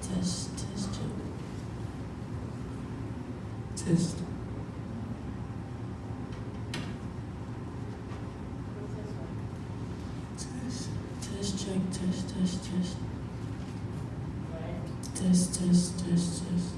Test, test, check. Test. Test, test, check, test, test, test. Test, test, test, test.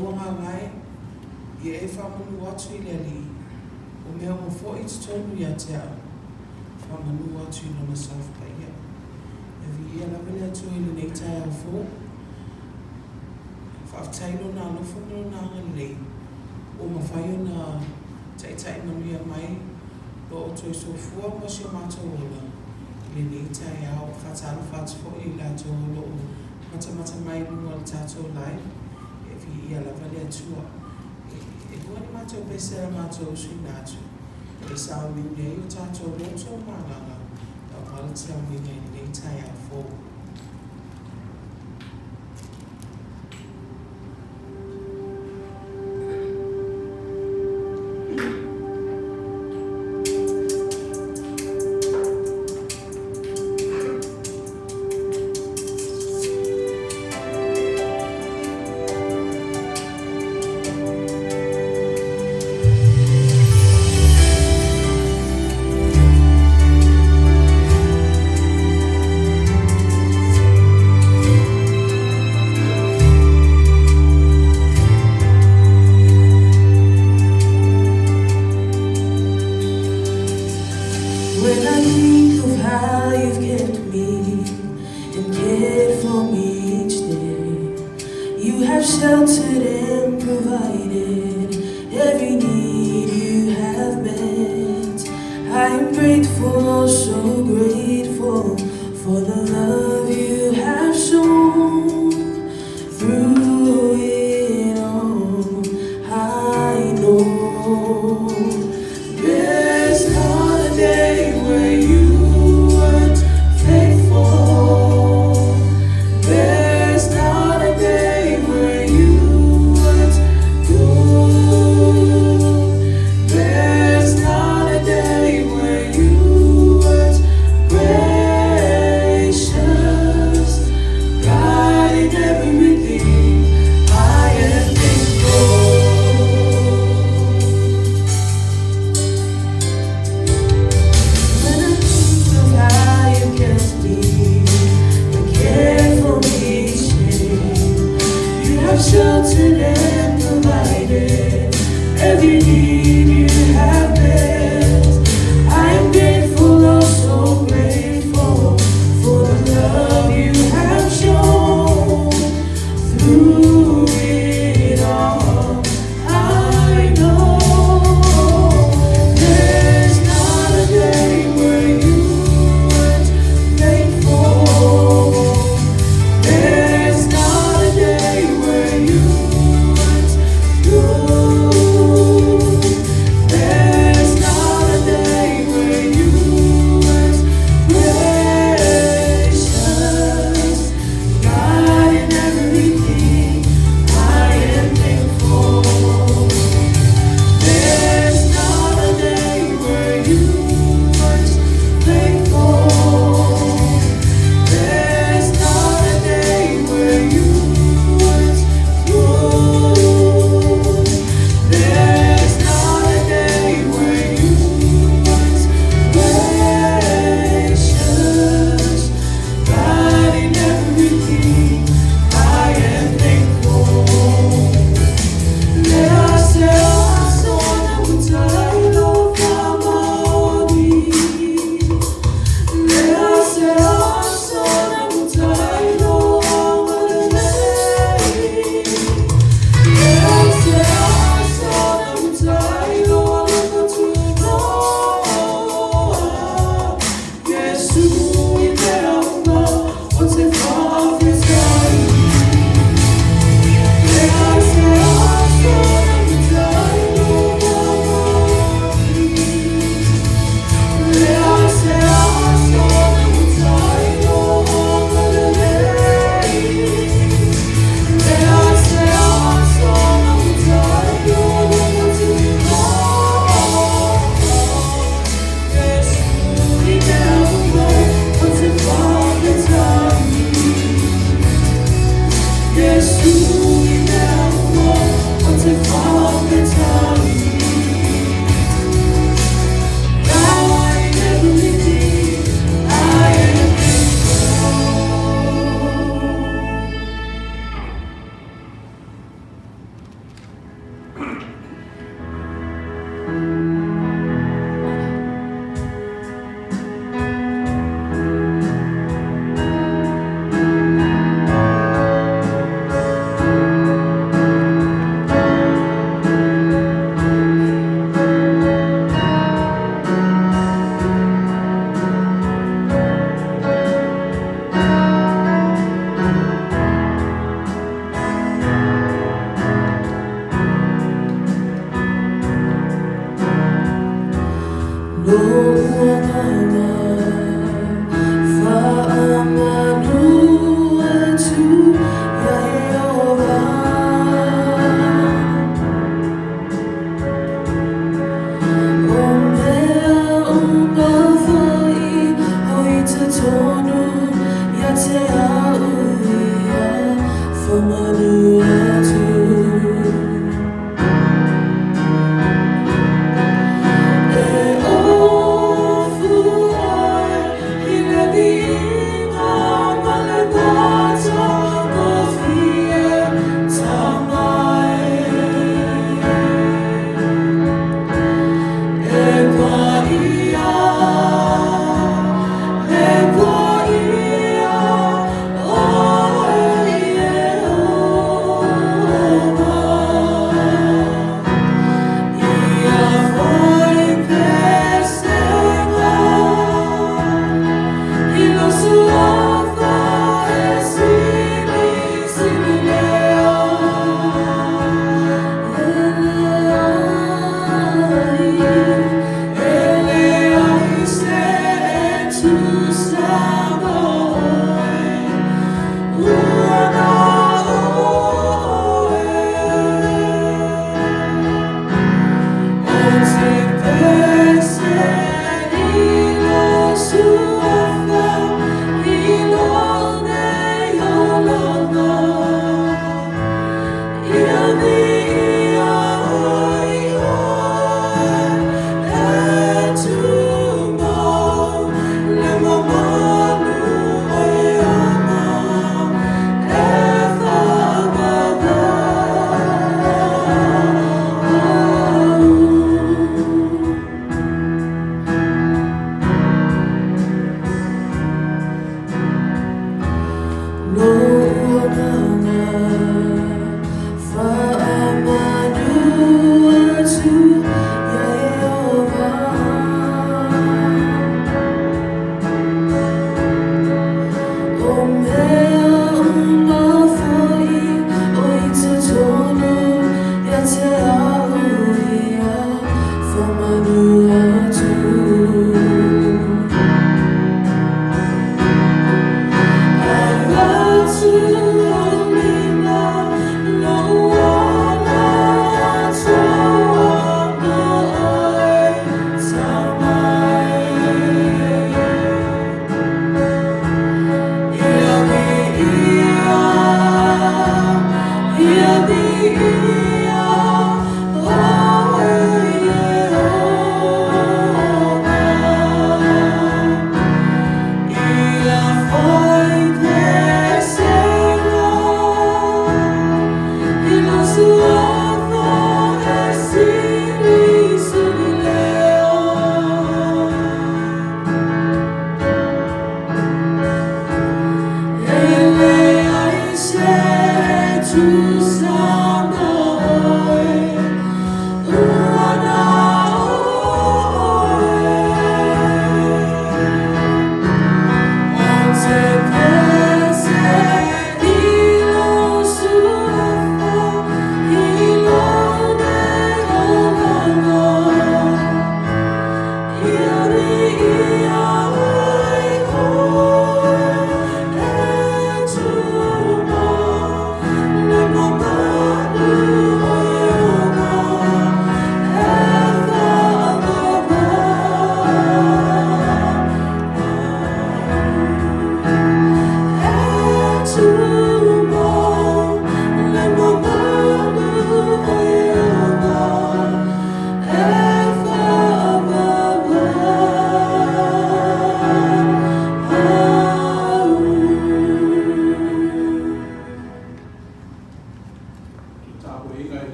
Lou Agaga e, ia e faamanu atu i le Alii, o mea uma foi i totonu ia te au, faamanu atu i Lona Sa Paia. E viia lava le Atua i lenei taeao fou. Faafetai i Lona alofa ma Lona agalelei ua mafai ona taitai manuia mai lo outou soifua ma si o matou ola i lenei taeao. E faatalofa atu foi i latou o lo o matamata mai i luga o le tatou live, e viia lava le Atua. E lua ni matou pese a le matou usuina atu e sauniuni ai o tatou loto ma agaga aua le tiauniga i lenei taeao fou. When I think of how you've kept me and cared for me each day, you have sheltered and provided every need you have met. I am grateful, oh so grateful for the love you have shown through it all. I know there's not a day where you weren't faithful. There's not a day where you weren't good. There's not a day where you weren't gracious. God in everything, I am thankful. When I think of how you kept me and cared for me each day, you have sheltered and provided every need you have met. I am grateful, oh so grateful for the love you have shown through it all. I know there's not a day where you weren't faithful. There's not a day where you weren't good. Lo'u agaga faamanu atu ia Ieova. O mea uma foi o i totonu ia te a'u ia faamanu atu. E ofu.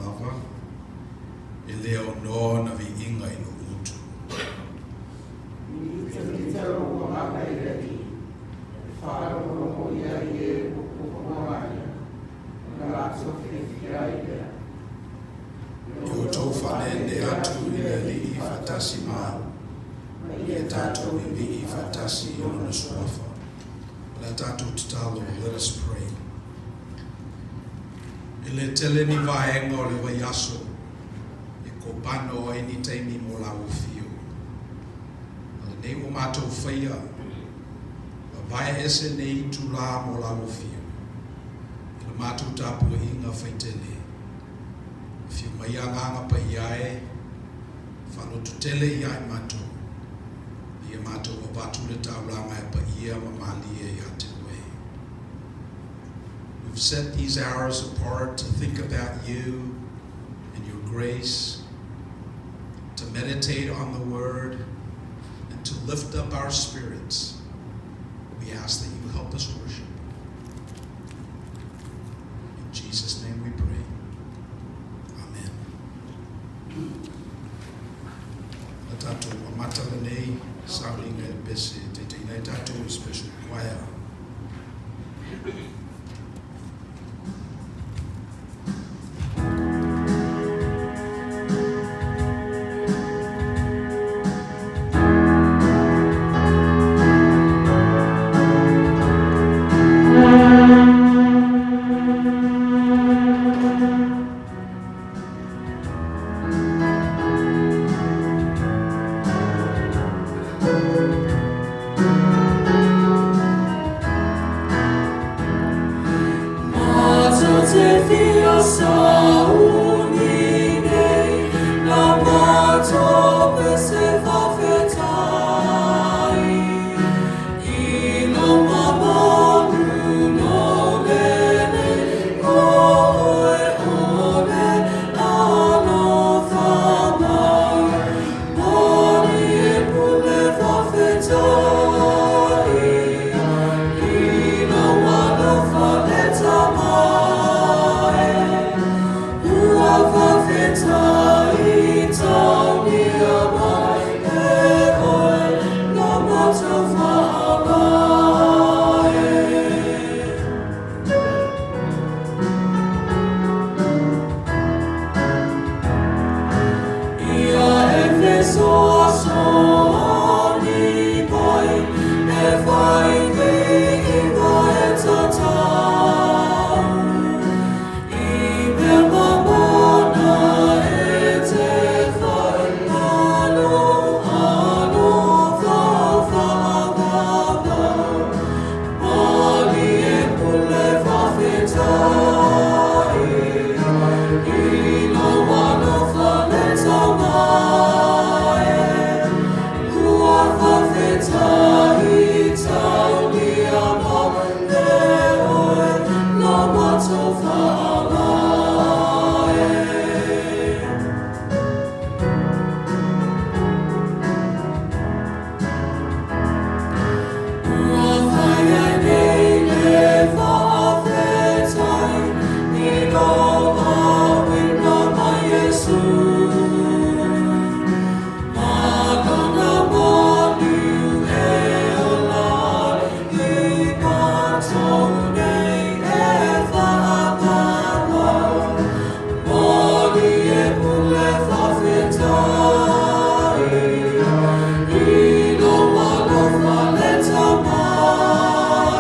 lava, e le aunoa ona viiga i lou gutu. Mitamita lou agaga i le Alii, e faalogologo i ai i e ua puapuaga ai, ona latou fiafia ai lea. Ia outou faaneenee atu i le Alii faatasi ma au, ma ia tatou vivii faatasi i Lona Suafa. O le a tatou tatalo, let us pray. E le tele ni vaega o le vaiaso e kopano ai ni taimi mo lau afio. A o lenei ua matou faia, vavae ese nei itulā mo lau afio i le matou tapuaiga faitele. Afio mai Agaga Paia e, faalototele ia i matou, ina ia matou avatu le taulaga e paia ma malie ia te Oe. We've set these hours apart to think about you and your grace, to meditate on the word, and to lift up our spirits. We ask that you help us worship. In Jesus' name we pray. Amen. O tatou amata lenei sauniga i le pese e taitaiina ai tatou e special choir. Matou te fia sauni nei, la matou pese faafetai. I lou mamalu laulele, o Oe o le alofa mai. Malie pule faafetai, i lou alofa le Tama e. Ua faafetai taulia mai e Oe, lo matou faavae. Ia e fesoasoani mai, e fai viiga e tatau. I mea mamana e te fai, ma lou alofa faavavau. Malie pule faafetai, i lou alofa le Tama e. Ua faafetai taulia mai e Oe, lo matou faavae. Ua fai ai nei le faafetai i lou auina mai Iesu. Ma lona maliu e ola ai i matou nei e faamagalo. Malie pule faafetai, i lou alofa le Tama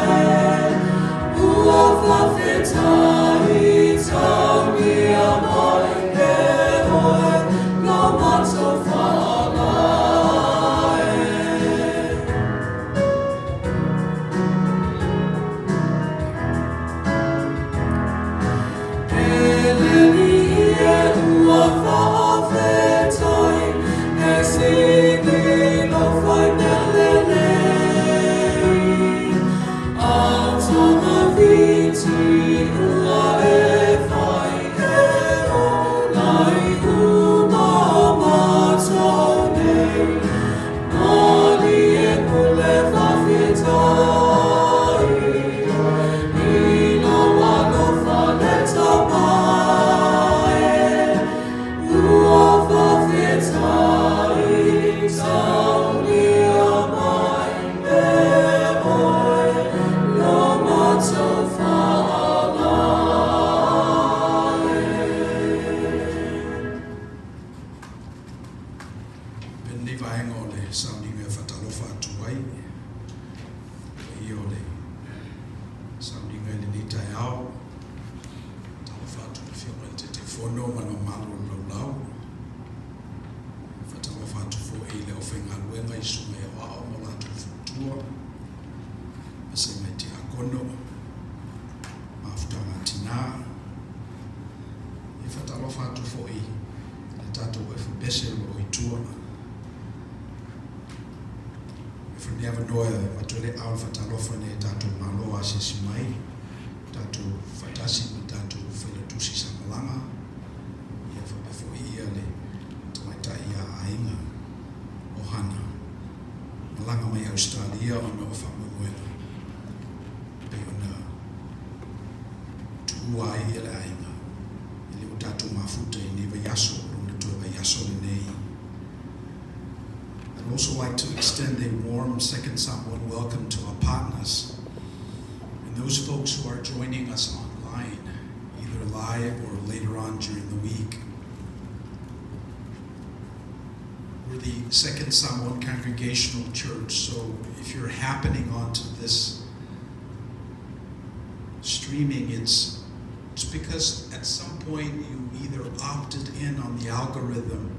e. Ua faafetai taulia mai e Oe, lo matou faavae. E le Alii e ua Fono ma le mamalu o le laulau. E faatalofa atu foi i le aufaigaluega i susuga i aoao ma o latou faletua, ma se mai tiakono, mafutaga a tina. E faatalofa atu foi i le tatou efepese o lo o i tua. E fai lenei avanoa e avatu ai le aao o le faatalofa i nai a tatou Malo asiasi mai, tatou faatasi ma le tatou Failautusi sa malaga, ia faapea foi ia le tamaitai ia Aiga Ohana, malaga mai Ausetalia ona o faamoemoega pei ona tuua ai ia le aiga i le o tatou mafuta i lenei vaiaso, o lona toe vaiaso lenei. I'd also like to extend a warm Second Samoan welcome to our partners and those folks who are joining us online, either live or later on during the week. We're the Second Samoan Congregational Church, so if you're happening onto this streaming, it's because at some point you either opted in on the algorithm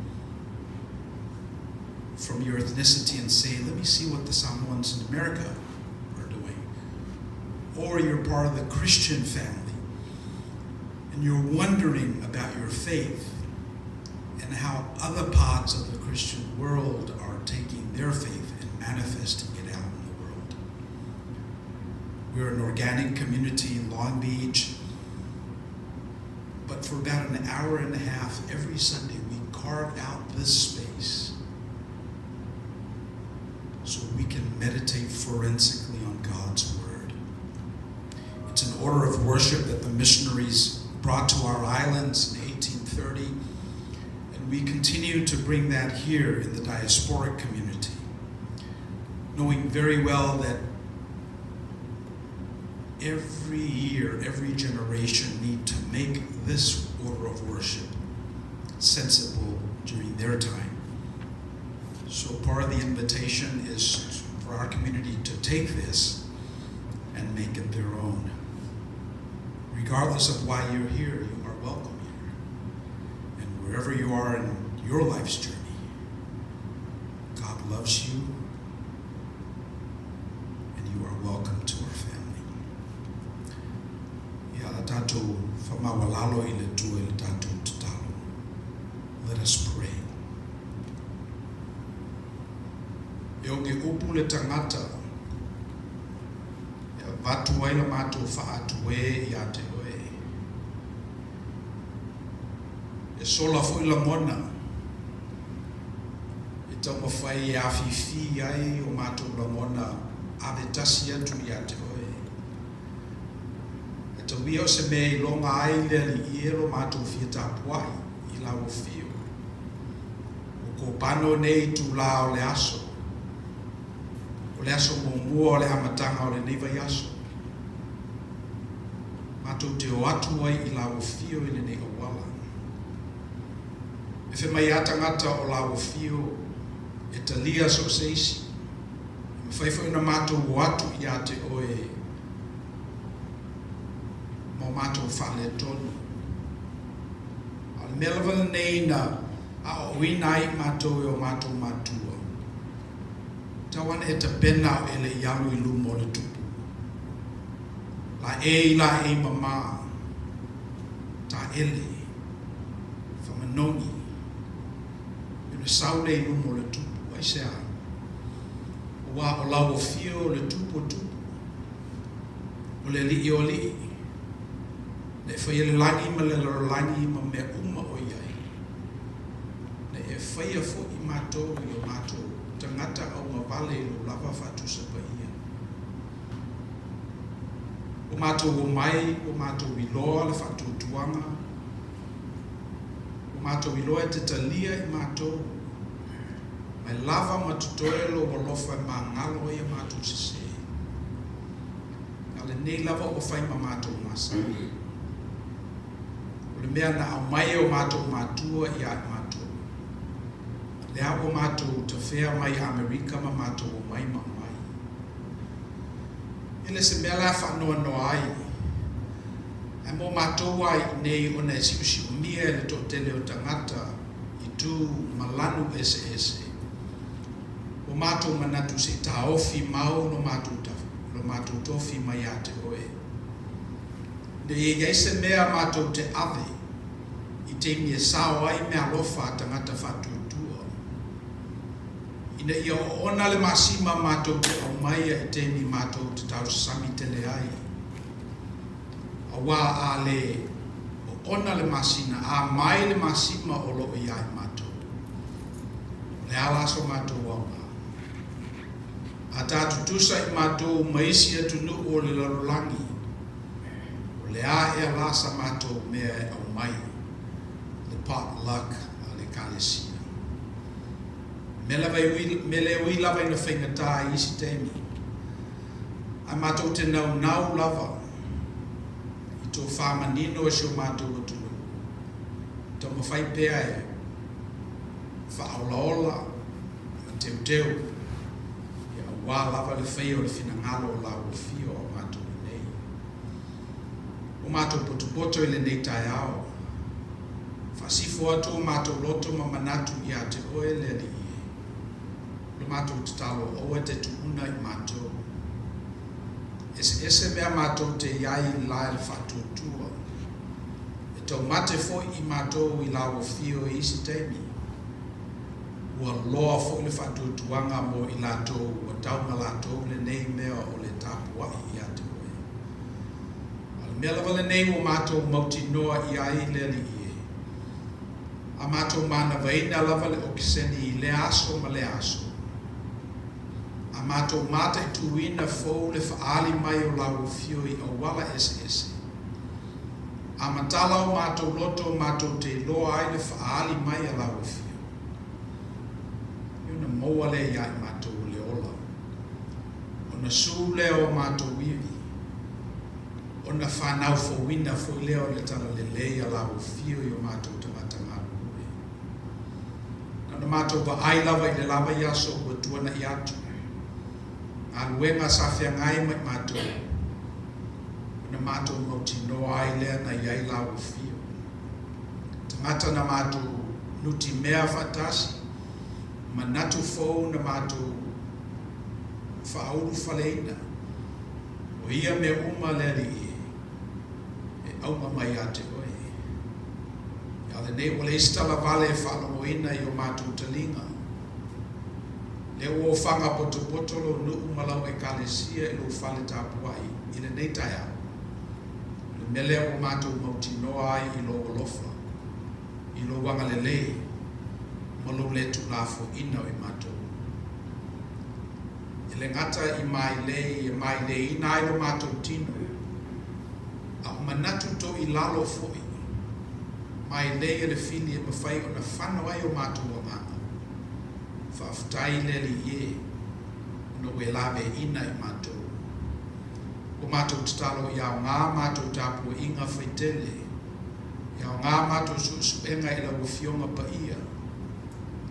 from your ethnicity and say, let me see what the Samoans in America are doing. Or you're part of the Christian family and you're wondering about your faith and how other parts of the Christian world are taking their faith and manifesting it out in the world. We're an organic community in Long Beach, but for about an hour and a half every Sunday, we carve out this space so we can meditate forensically on God's Word. It's an order of worship that the missionaries brought to our islands in 1830, and we continue to bring that here in the diasporic community, knowing very well that every year, every generation need to make this order of worship sensible during their time. So part of the invitation is for our community to take this and make it their own. Regardless of why you're here, you are welcome here. And wherever you are in your life's journey, God loves you and you are welcome to our family. Ia la tatou faamaualalo i le Atua i le tatou tatalo. Let us pray. E oge upu le tagata e avatu ai la matou faatuē ia te oe. E sola foi lagona e taumafai e afifi ai o matou lagona ave tasi atu ia te oe. E tau ia o se mea e iloga ai le Alii e lo matou fia tapuai i lau afio. Ua kopano nei itulā o le aso, o le aso muamua o le amataga o lenei vaiaso. Matou te o atu ai i lau afio i lenei auala. E fai mai a tagata o lau afio e talia so o se isi. E mafai foi ona matou o atu ia te oe ma o matou faaletonu. A o le mea lava lenei na aoaoina ai matou e o matou matua, tau ana e tapena o e le i alu i luma o le tupu. Laei laei mama, taele, faamanogi, e ona sau lea i luma o le tupu. Aisea? Aua o lau afio o le tupu o tupu, o le alii o alii, na e faia le lagi ma le lalolagi ma mea uma o i ai, na e faia foi matou i o matou tagata augavale i lou lava faatusa paia. Ua matou omai, ua matou iloa le faatuatuaga, ua matou iloa e te talia i matou, mai lava ma totoe lou alofa e magalo ai a matou sesē. A o lenei lava ua fai ma matou masani. O le mea na aumai e o matou matua ia i matou. Lea ua matou tafea mai Amerika ma matou omai ma aumai. E le se mea la e faanoanoa ai. Ae mo matou lava i inei ona e siusiumia e le toatele o tagata i tu ma lanu eseese, ua matou manatu se i taofi mau lo matou lo matou tofi mai ia te oe. Ina ia i ai se mea matou te ave i taimi e sao ai meaalofa a tagata faatuatua. Ina ia oona le masima matou te aumaia i taimi matou te tausasami tele ai. Auā a lē oona le masina, a mai le masima o lo o iā i matou. O le a la so matou aoga? A ta tutusa i matou ma isi atunuu o le lalolagi, o le a ea la sa matou mea e aumai le pot luck a le Ekalesia? Mea lava e ui, mea le ui lava ina faigata i isi taimi, ae matou te naunau lava i tofa manino e si o matou atunuu, taumafai pea e faaolaola ma teuteu, ia auā lava le faia o le finagalo o lau afio a o matou i nei. Ua matou potopoto i lenei taeao, faasifo atu o matou loto ma manatu iā te oe le Alii e. O le matou tatalo aua e te tuuna i matou. Eseese mea matou te i ai i la e le faatuatua. E taumate foi i matou i lau afio i isi taimi. Ua loa foi le faatuatuaga mo i latou ua tau ma latou lenei mea o le tapuai ia te oe. A o le mea lava lenei ua matou mautinoa i ai le Alii e. A matou manavaina lava le okeseni i lea aso ma lea aso. A matou mataituina fou le faaali mai o lau afio i auala eseese. A matala o matou loto matou te iloa ai le faaali mai a lau afio. Ona maua lea iā i matou o le ola. Ona sū lea o matou ivi. Ona fanau fouina foi lea o le talalelei a lau afio i o matou tagata galulue. Na ona matou vaai lava i le la vaiaso ua tuana'i atu. Galuega sa feagai ma i matou, ona matou mautinoa ai lea na i ai lau afio. Tagata na matou nutimea faatasi, manatu fou na matou faaulufaleina, o ia mea uma le Alii e, e auga mai ia te oe. Ia lenei ua leai se talavale e faalogoina i o matou taliga. Lea ua ofaga potopoto lou nuu ma lau Ekalesia i lou fale tapuai i lenei taeao. O le mea lea ua matou mautinoa ai i lou alofa, i lou agalelei, ma lou le tuulafoaiina o i matou. E le gata i mailei e maileiina ai lo matou tino, a o manatu toilalo foi, mailei e le fili e mafai ona fano ai o matou agaga. Faafetai i le Alii e, ona ua e laveaiina i matou. Ua matou tatalo ia aoga matou tapuaiga faitele, ia aoga matou suesuega i lau Afioga Paia,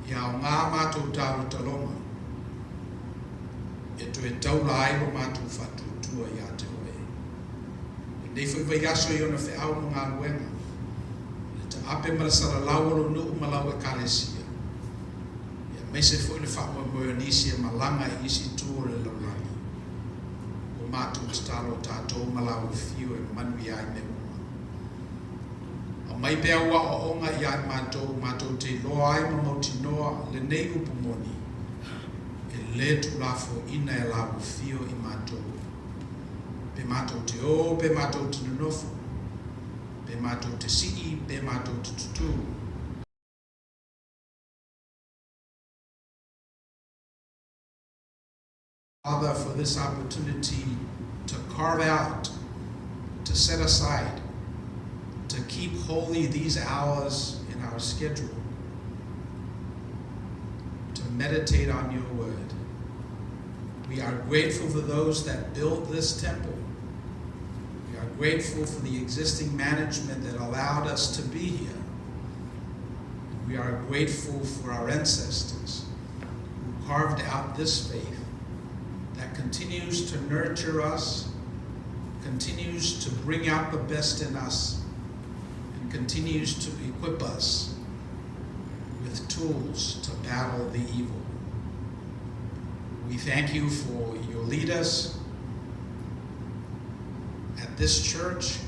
ia aoga matou talotaloga e toe taula ai lo matou faatuatua ia te oe. Lenei foi vaiaso i ona feau ma galuega, le taape ma le salalau o lou nuu ma lau Ekalesia, aemaise foi le faamoemoe o nisi e malaga i isi itu o le lalolagi. Ua matou tatalo tatou ma lau afio e manuia ai mea uma. Aumai pea au aoaoga ia i matou, matou te iloa ai ma mautinoa lenei upu moni, e le tuulafoaiina e lau afio i matou. Pe matou te ō, pe matou te nonofo, pe matou te sii, pe matou te tutū. Father, for this opportunity to carve out, to set aside, to keep holy these hours in our schedule, to meditate on your word. We are grateful for those that built this temple. We are grateful for the existing management that allowed us to be here. We are grateful for our ancestors who carved out this faith that continues to nurture us continues to bring out the best in us and continues to equip us with tools to battle the evil. We thank you for your leaders at this church,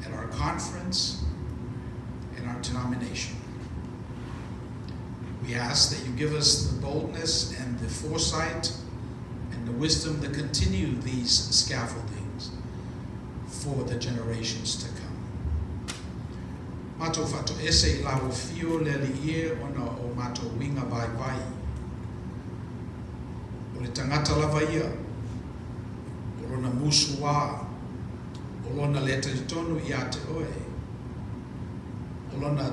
at our conference, and our denomination. We ask that you give us the boldness and the foresight and the wisdom to continue these scaffoldings for the generations to come. Matou faatoese i lau afio le Alii e ona o matou uiga vaivai. O le tagata lava ia, o lona musuā, o lona le talitonu ia te oe, o lona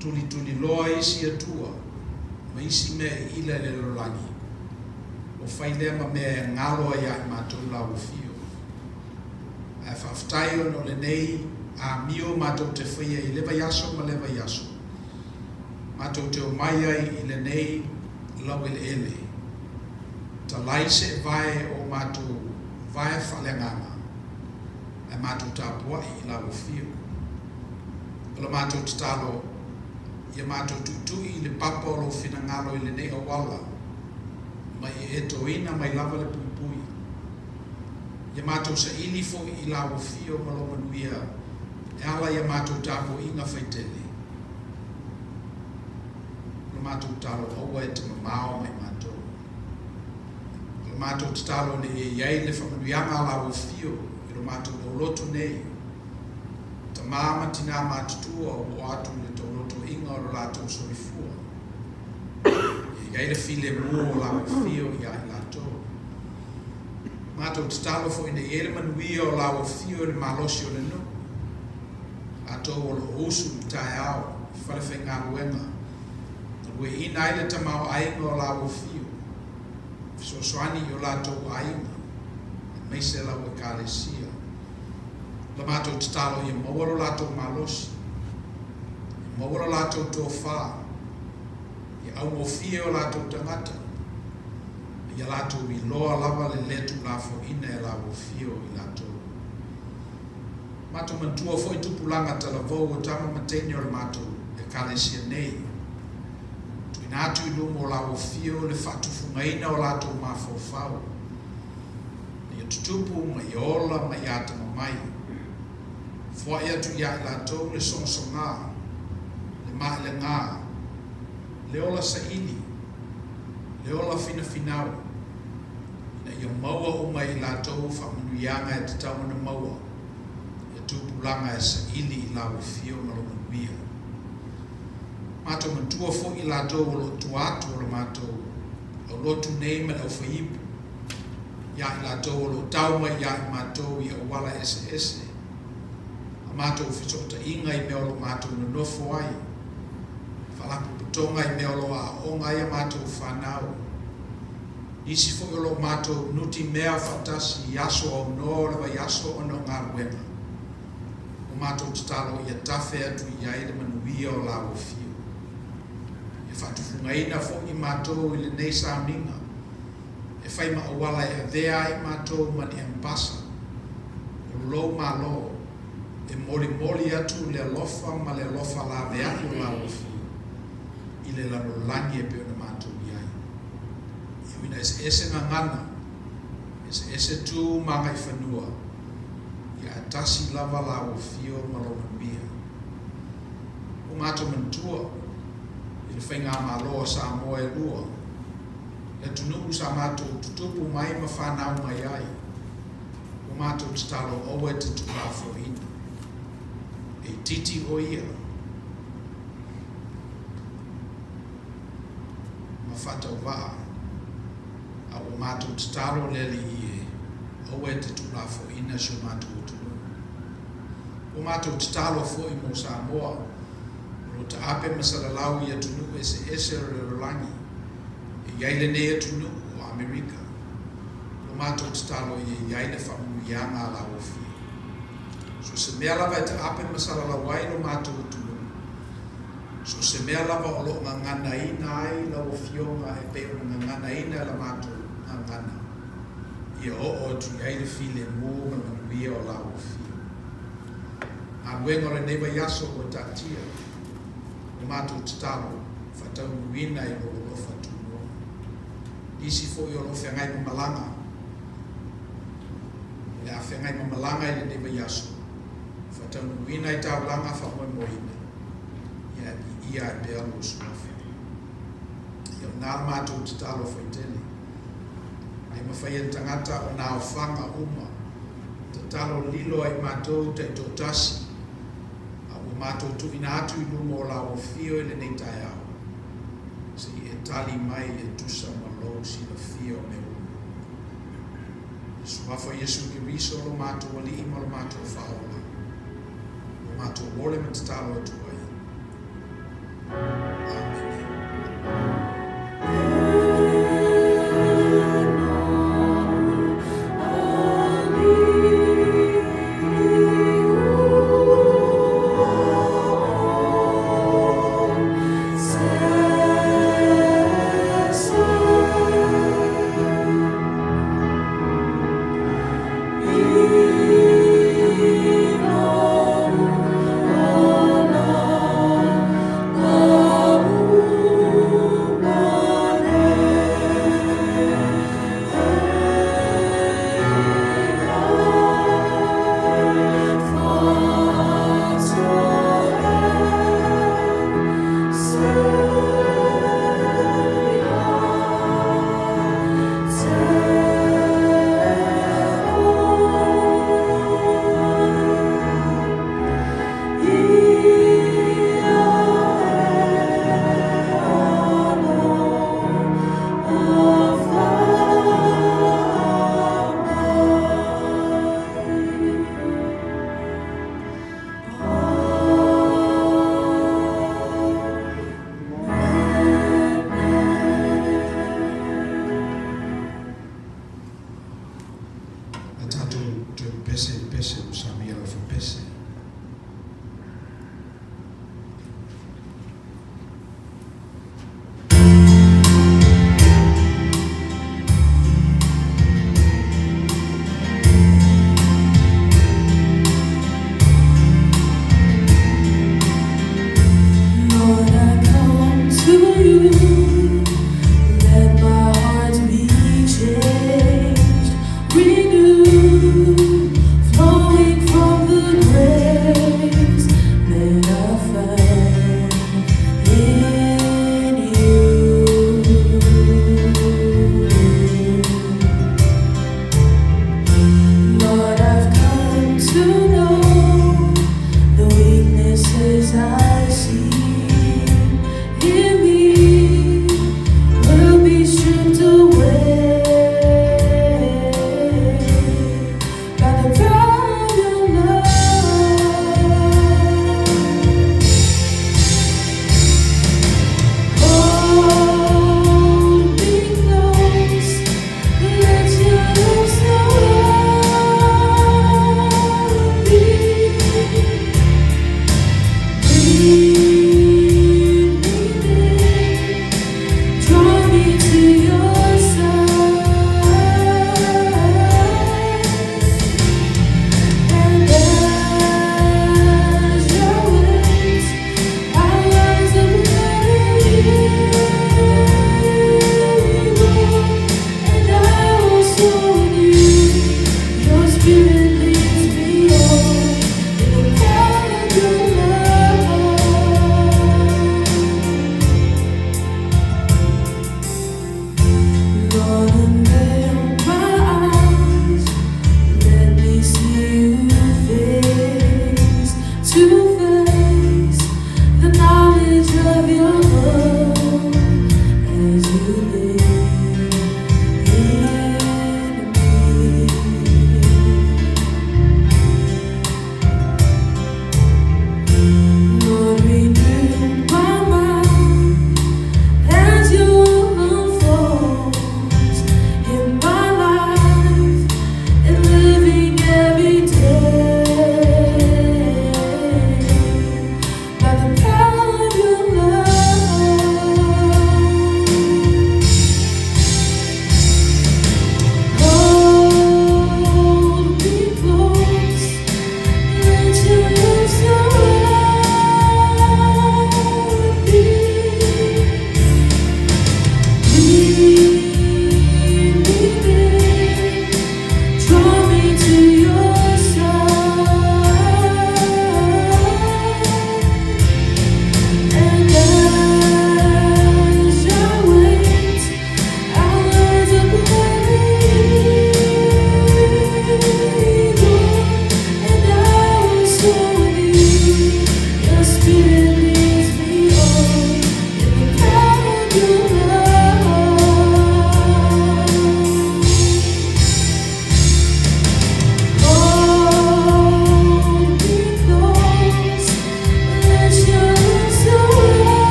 tulituliloa i isi atua ma isi mea e ila i le lalolagi, ua fai lea ma mea e galo ai ia i matou lau afio. Ae faafetai ona o lenei amio matou te faia i le vaiaso ma le vaiaso, matou te omai ai i lenei laueleele, talai seevae o matou vae faaleagaga, ae matou tapuai i lau afio. O la matou tatalo, ia matou tuitui i le papa o lou finagalo i lenei auala, ma ia e toina mai lava le puipui. Ia matou saili foi i lau afio ma lou manuia e ala i a matou tapuaiga faitele. O la matou tatalo aua e te mamao mai matou. O la matou tatalo ina ia i ai le faamanuiaga a lau afio i lo matou aulotu nei, tamā ma tinā matutua ua oo atu i le taulotoiga o lo latou soifua. Ia i ai le filemu o lau afio ia i latou. Matou tatalo foi ina ia i ai le manuia o lau afio i le malosi o le nuu, latou o lo o usu i le taeao i falefaigaluega, galueaiina ai le tamaoaiga o lau afio, fesoasoani i o latou aiga, aemaise lau Ekalesia. La matou tatalo ia maua lo latou malosi, ia maua lo latou tofa, ia augofie o latou tagata, ma ia latou iloa lava le le tuulafoaiina e lau afio i latou. Matou manatua foi tupulaga talavou o tama ma teine o le matou Ekalesia nei. Tuuina atu i luma o lau afio le faatufugaina o latou mafaufau, ma ia tutupu, ma ia ola, ma ia atamamai. Foai atu ia i latou le sogasoga, le maelega, le ola saili, le ola finafinau, ina ia maua uma e i latou faamanuiaga e tatau ona maua, ia tupulaga e saili i lau afio ma lou manuia. Matou manatua foi i latou o lo o tua atu o le matou aulotu nei ma le aufaiipu, ia i latou o lo o tau mai ia i matou i auala eseese, a matou fesootaiga i mea o lo o matou nonofo ai, faalapotopotoga i mea o lo o aooga ai a matou fanau, nisi foi o lo o matou nutimea faatasi i aso aunoa o le vaiaso ona o galuega, ua matou tatalo ia tafe atu i ai le manuia o lau afio. Ia faatufugaina foi matou i lenei sauniga e fai ma auala e avea ai matou ma ni ambasa o lou Malo e molimoli atu le alofa ma le alofa laveai o lau afio i le lalolagi e pei ona matou i ai. E ui ina eseese gagana, eseese tu ma agaifanua, ia ae tasi lava lau afio ma lou manuia. Ua matou manatua i le Faigamalo a Samoa e lua, le atunuu sa matou tutupu mai ma fanau mai ai, ua matou tatalo aua e te tuulafoaiina. E itiiti o ia ma faatauvaa, a ua matou tatalo le Alii e, aua e te tuulafoaiina si o matou atunuu. Ua matou tatalo foi mo Samoa, o lo o taape ma salalau i atunuu eseese o le lalolagi, e i ai lenei atunuu o Amerika. Ua matou tatalo ia i ai le faamanuiaga a lau afio. So se mea lava e taape ma salalau ai lo matou atunuu, so se mea lava o lo o gaganaina ai lau Afioga e pei ona gaganaina e la matou gagana, ia. Ia oo atu i ai le filemu ma le manuia o lau afio. Galuega o lenei vaiaso ua taatia, o matou tatalo, faataunuuina i lou alofa tunoa. Nisi foi o lo o feagai ma malaga, o le a feagai ma malaga i lenei vaiaso, faataunuuina i taulaga faamoemoeina, ia viia ai pea lou suafa. Ia o lena la matou tatalo faitele. Le mafai e le tagata ona aofaga uma, tatalo lilo ai matou taitoatasi, a ua matou tuuina atu i luma o lau afio i lenei taeao, se i e tali mai e tusa ma lou silafia o mea uma. I le Suafa o Iesu Keriso lo matou Alii ma lo matou Faaola, ua matou ole ma tatalo atu ai. Amene. A tatou toe pepese i le pese ua samia lau fapese. Lord, I come to you. Let my heart be changed, renewed, flowing from the grace that I found in you. Lord, I've come to know the weaknesses I see in me will be stripped away by the power of your love. Hold me close, let your love surround me. Bring me near, draw me to your side, and as your wings, I rise up eagle, and I will soar with you. Your spirit leads me on in the power of your love. Lord, unveil my eyes. Let me see you face to face, the knowledge of your love as you live in me. Lord, renew my mind as your love unfolds in my life and living every day by the power of your love.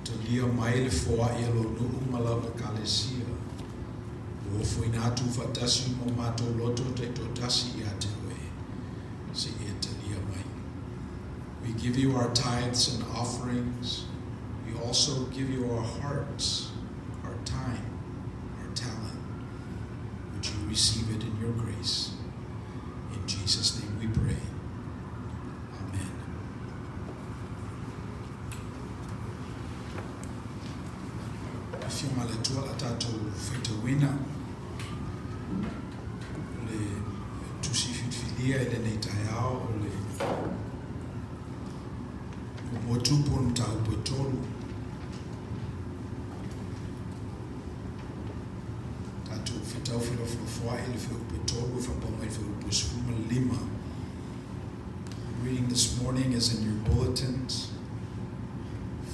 Talia mai le foaʻi a lou nuu ma lau Ekalesia. Ua ofoina atu faatasi uma o matou loto taitoatasi iā te Oe, se i e talia mai. We give you our tithes and offerings. We also give you our hearts, our time, our talent. Would you receive it in your grace? In Jesus' name we pray. Amen. Afioga le Atua la tatou faitauina o le tusi filifilia i lenei taeao o le Muamua Tupu o le mataupu e tolu. Tatou fetau felafolafoai i le fuaiupu e tolu e faapau mai i le fuaiupu e 15. The reading this morning is in your bulletins.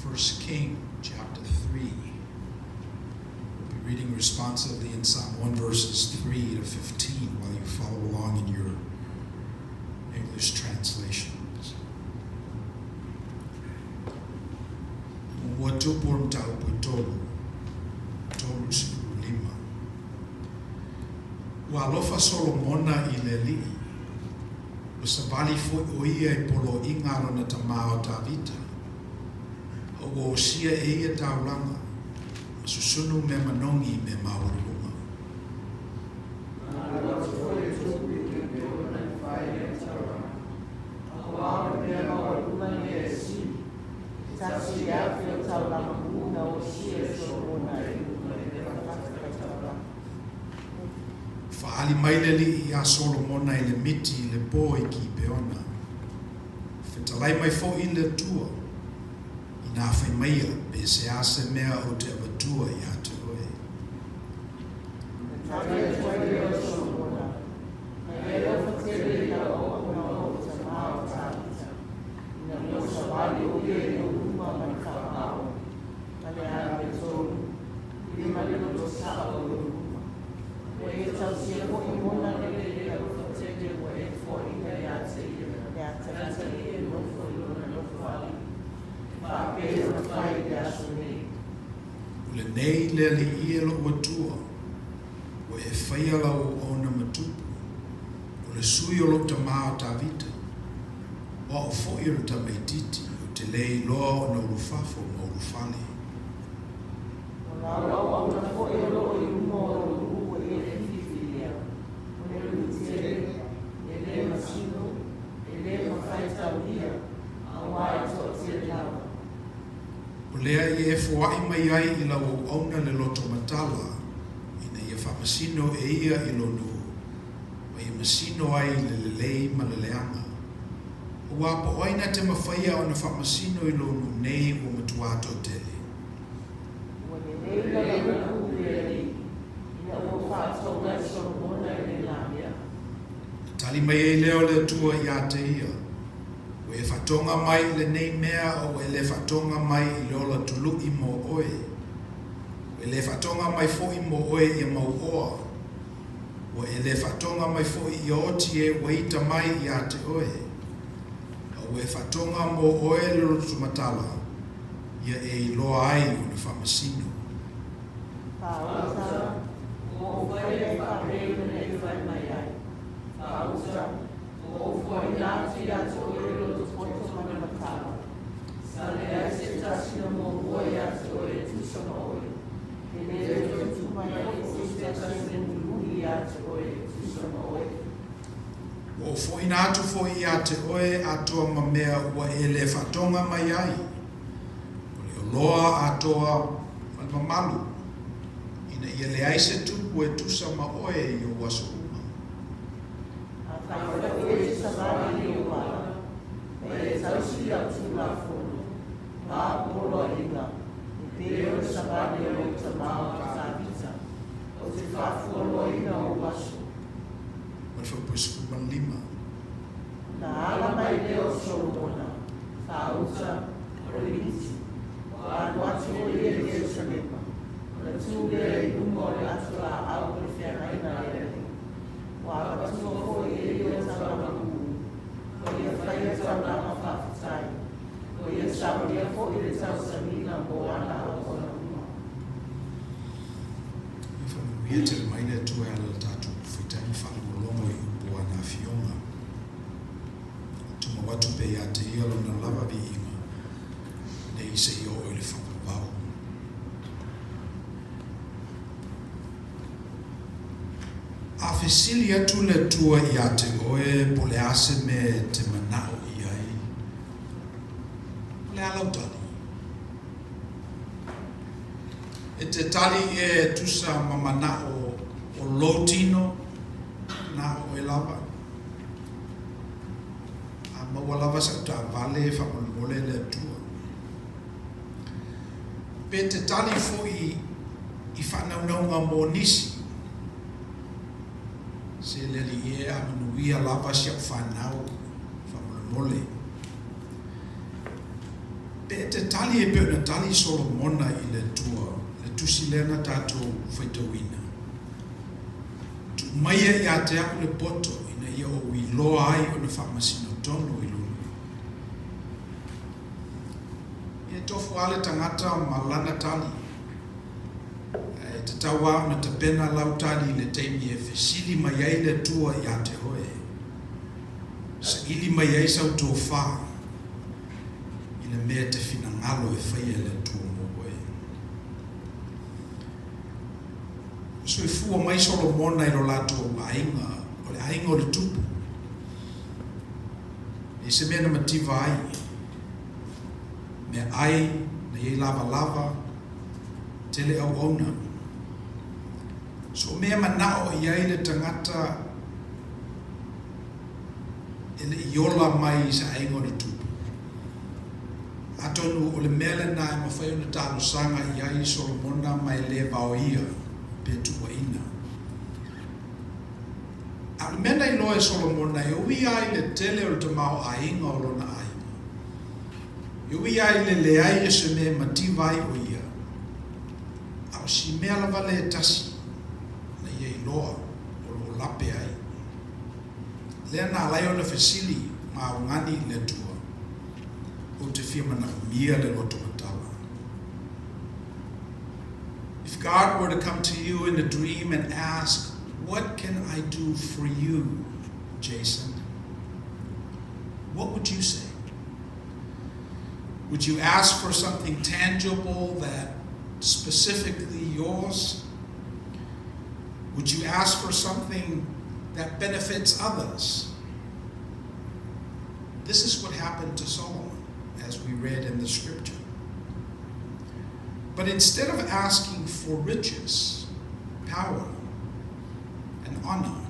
1 King chapter 3. We'll be reading responsively in Psalm 1 verses 3 to 15 while you follow along in your English translations. Muamua Tupu o le mataupu e tolu, 35. Ua alofa Solomona i le Alii, ua savali foi ʻo ia i poloaiga a lona tamā o Tavita, a ua osia e ia taulaga, ma susunu mea manogi i mea maualuluga. Na alu atu foi le tupu i Gibeona e fai ai taulaga, auā o le mea maualuluga ia e sili, e tasi le afe o taulaga pū na osia e Solomona i luga i le fatafaitaulaga. Faaali mai le Alii iā Solomona i le miti i le pō i Kipeona. Fetalai mai foi le Atua, Inā fai maia, pe se a se mea ou te avatua iā te oe. Na tali atu ai lea o Solomona, Na e alofa tele i lau auauna o lou tamā o Tavita, ina ua savali ʻo ia i lou luma ma le faamaoni, ma le amiotonu, i le ma le loto saʻo i lou luma. Ua e tausia hoʻi ona lele i le alofa tele ua e foaʻina iā te ia, iā Tavita e nofo i lona nofoalii, e faapea ona fai i le aso nei. O lenei le Alii e loʻu Atua, ua e faia lau auauna ma tupu, o le sui o lou tamā o Tavita, o aʻu foʻi o le tamaititi, ou te le iloa ona ulufafo ma ulufale. O lau auauna foi o loo i luma o lou nuu ua e filifilia, o le nuu tele, e le masino, e le mafaitaulia, auā e toatele lava. O lea i e foaʻi mai ai i lau auauna le loto matala, ina ia faamasino e ia i lou nuu, ma ia masino ai i le lelei ma le leaga. Auā po o ai na te mafaia ona faamasino i lou nuu nei ua matuā toatele? Ua lelei lana upu i le Alii, ina ua faatoga e Solomona i lena mea. Na tali mai ai lea o le Atua iā te ia, Ua e faatoga mai i lenei mea a ua e le faatoga mai i le ola tuluʻi mo oe. Ua e le faatoga mai foʻi mo oe ia mau oa. Ua e le faatoga mai foʻi ia oti e ua ita mai iā te oe. A ua e faatoga mo oe le loto matala, ia e iloa ai ona faamasino. Faauta, Ua ou faia e faapea ina e fai mai ai. Faauta, Ua ou foaina atu iā te oe le loto poto ma le matala. Sa leai se tasi na muamua iā te oe e tusa ma oe. E le toe tupu mai foi se tasi na mulimuli iā te oe e tusa ma oe. Ua ou foʻina atu foʻi iā te oe atoa ma mea ua e le faatoga mai ai, o le oloa atoa ma le mamalu, ina ia leai se tupu e tusa ma oe i ou aso uma. Afai foi e te savali i ou ala, ma e tausi i au Tulafono, ma au poloaiga, e pei o le savali a lou tamā o Tavita, ou te faafualoaina ou aso. Ma le fuaiupu e 15. Ona ala mai lea o Solomona, faauta, o le miti, ua alu atu ʻo ia i Ierusalema, ona tū lea i luma o le ato lāʻau o le feagaiga a le Alii. Ua avatua foi e ia taulaga pū, ua ia faia taulaga faafetai, ua ia saunia foi le tausamiga mo ana. Manuia tele mai le Atua e ala i le tatou faitagi faalogologo i upu o ana Afioga. Tumau atu pea ia te Ia Lona lava viiga, nei seia oo i le faavavau. A fesili atu le Atua ia te oe po o le a se mea e te manao i ai, o le a lau tali? E te tali ea e tusa ma manao o lou tino, na o oe lava? A maua lava sau taavale faamolemole le Atua. Pe te tali foi i faanaunauga mo nisi, se le Alii e, a manuia lava si au fanau faamolemole. Pe e te tali e pei ona tali Solomona i le Atua, le tusi lea na tatou faitauina, Tuu maia ia te a'u le poto ina ia ou iloa ai ona faamasino tonu i lou. Ia tofu lava le tagata ma lana tali, ae tatau lava ona tapena lau tali i le taimi e fesili mai ai le Atua ia te oe, saili mai ai sau tofa i le mea e te finagalo e faia e le Atua mo oe. Soifua mai Solomona i lo latou aiga, o le aiga o le tupu. E se mea na mativa ai, meaai na i ai lavalava, tele auauna. So o mea manao i ai le tagata e le i ola mai i se aiga o le tupu. Atonu o le mea lena e mafai ona talosaga i ai Solomona ma e le vaoia pe tuuaina. A o le mea na iloa e Solomona e ui lava i le tele o le tamaoaiga o lona aiga, e ui lava i le leai o se mea e mativa ai o ia, a o si mea lava lea e tasi na ia iloa o lo o lape ai. Lea na ala ai ona fesili ma augani i le Atua, Ou te fia manaomia le loto matala. If God were to come to you in a dream and ask, What can I do for you, Jason? What would you say? Would you ask for something tangible that specifically yours? Would you ask for something that benefits others? This is what happened to Solomon, as we read in the scripture. But instead of asking for riches, power, and honor,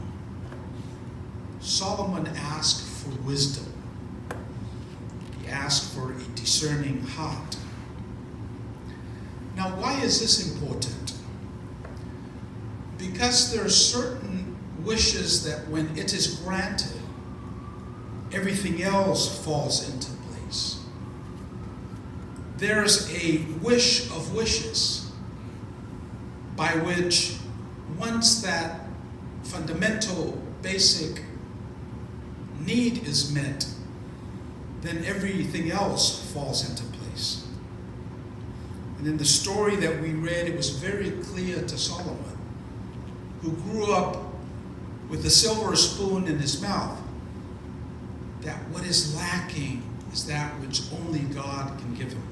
Solomon asked for wisdom. He asked for a discerning heart. Now, why is this important? Because there are certain wishes that when it is granted, everything else falls into place. There's a wish of wishes by which once that fundamental basic need is met, then everything else falls into place. And in the story that we read, it was very clear to Solomon, who grew up with a silver spoon in his mouth, that what is lacking is that which only God can give him.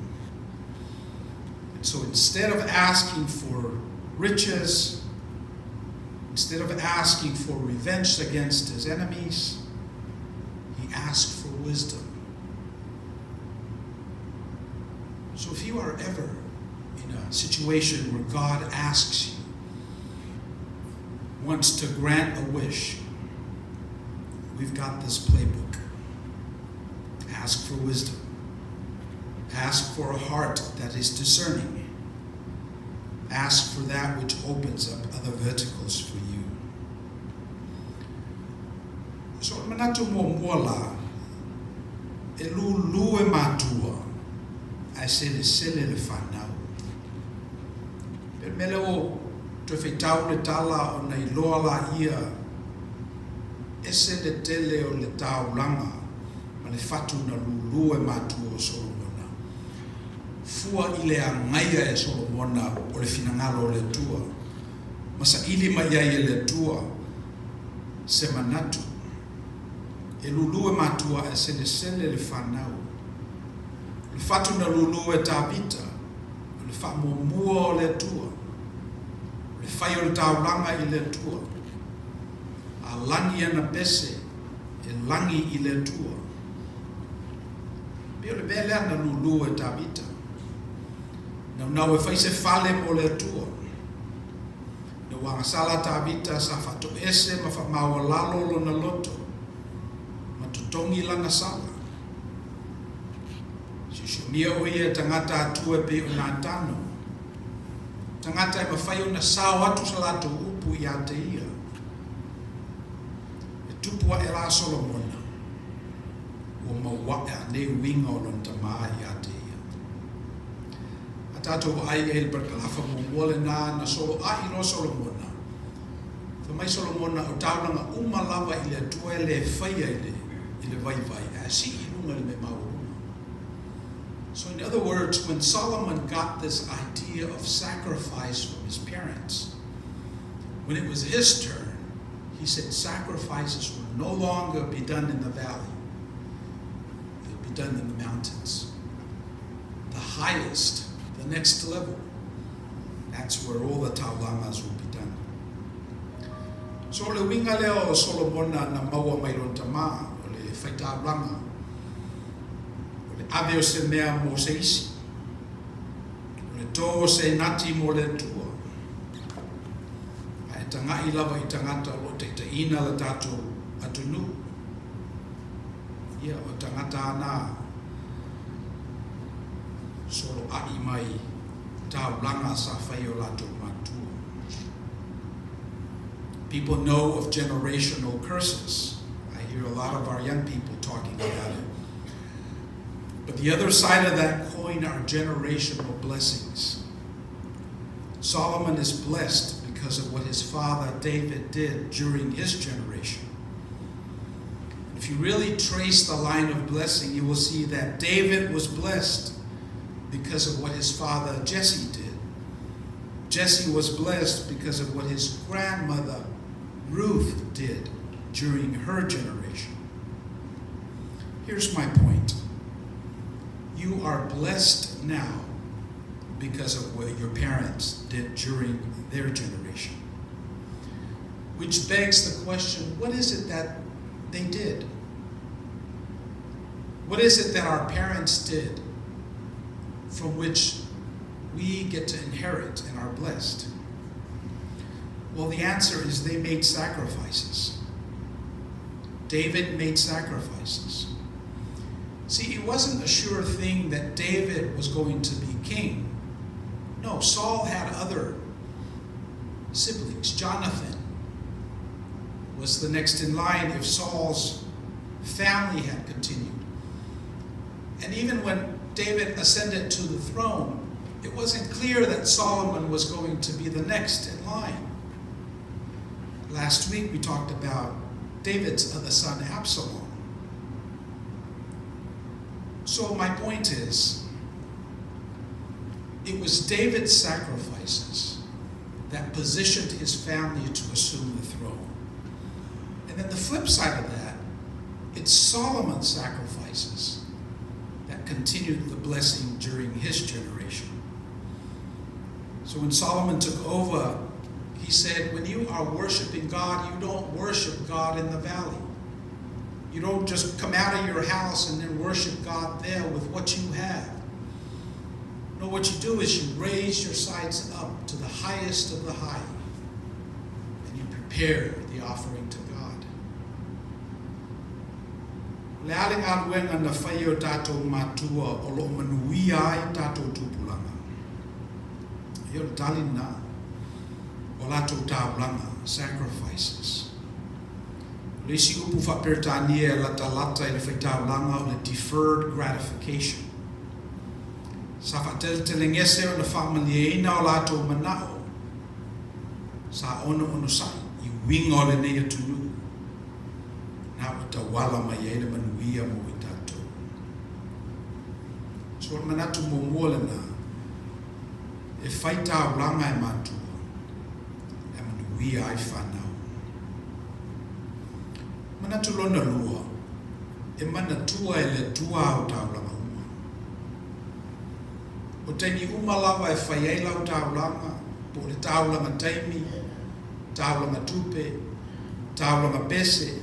And so instead of asking for riches, instead of asking for revenge against his enemies, he asked for wisdom. So if you are ever in a situation where God asks you, wants to grant a wish, we've got this playbook. Ask for wisdom. Ask for a heart that is discerning. Ask for that which opens up other verticals for you. So o le manatu muamua la, e lūlū e matua ae selesele le fanau. Pei o le mea lea ua toe faitau le tala ona iloa laia ese le tele o le taulaga ma le fatu na lūlū e matua o Solomona. Fua i le agaia e Solomona o le finagalo o le Atua. ma saili mai ai e le Atua se manatu. E lulu e matua ae selesele le fanau. O le fatu na lulu e Tavita, o le faamuamua o le Atua, o le fai o le taulaga i le Atua. A lagi ana pese, e lagi i le Atua. Pei o le mea lea na lulu e Tavita. Naunau e fai se fale mo le Atua. Ina ua agasala Tavita, sa faatoese ma faamaualalo lona loto, ma totogi lana sala. Siosiomia o ia e tagata atua e pei o Natano, tagata e mafai ona sao atu sa latou upu ia te ia. E tupu aʻe la Solomona, ua mauaʻe anei uiga o lona tamā ia te ia. A tatou vaai i ai i le parakalafa muamua lenā na soloaʻi loa Solomona, fai mai Solomona o taulaga uma lava i le Atua e lē faia i le i le vaivai ae sii i luga i le mea maualuga. So in other words, when Solomon got this idea of sacrifice from his parents, when it was his turn, he said sacrifices will no longer be done in the valley. They'll be done in the mountains. The highest, the next level. That's where all the taulagas will be done. So o le uiga lea o Solomona na maua mai lona tamā, o le faitaulaga, o le ave o se mea mo se isi, o le tō o se nati mo le Atua. A e tagaʻi lava i tagata o lo o taitaiina le tatou atunuu, ia, o tagata a na soloaʻi mai taulaga sa fai e o latou matua. People know of generational curses. I hear a lot of our young people talking about it. But the other side of that coin are generational blessings. Solomon is blessed because of what his father David did during his generation. If you really trace the line of blessing, you will see that David was blessed because of what his father Jesse did. Jesse was blessed because of what his grandmother Ruth did during her generation. Here's my point. You are blessed now because of what your parents did during their generation. Which begs the question, what is it that they did? What is it that our parents did from which we get to inherit and are blessed? Well, the answer is they made sacrifices. David made sacrifices. See, it wasn't a sure thing that David was going to be king. No, Saul had other siblings. Jonathan was the next in line if Saul's family had continued. And even when David ascended to the throne, it wasn't clear that Solomon was going to be the next in line. Last week we talked about David's other son, Absalom. So my point is, it was David's sacrifices that positioned his family to assume the throne. And then the flip side of that, it's Solomon's sacrifices that continued the blessing during his generation. So when Solomon took over, he said, when you are worshiping God, you don't worship God in the valley. You don't just come out of your house and then worship God there with what you have. No, what you do is you raise your sights up to the highest of the high, and you prepare the offering to God. O le a le galuega na fai e o tatou matua o lo o manuia ai tatou tupulaga? Ia, o le tali lena, o latou taulaga, sacrifices. O le isi upu faa-Peretania e latalata i le faitaulaga o le deferred gratification. Sa faateletelegese ona faamalieina o latou manao sa onoonosaʻi i uiga o lenei atunuu na ua tauala mai ai le manuia mo i tatou. So o le manatu muamua lenā, e fai taulaga e matua. Manuia ai fanau. Manatu lona lua, e manatua e le Atua au taulaga uma. O taimi uma lava e fai ai lau taulaga, po o le taulaga taimi, taulaga tupe, taulaga pese,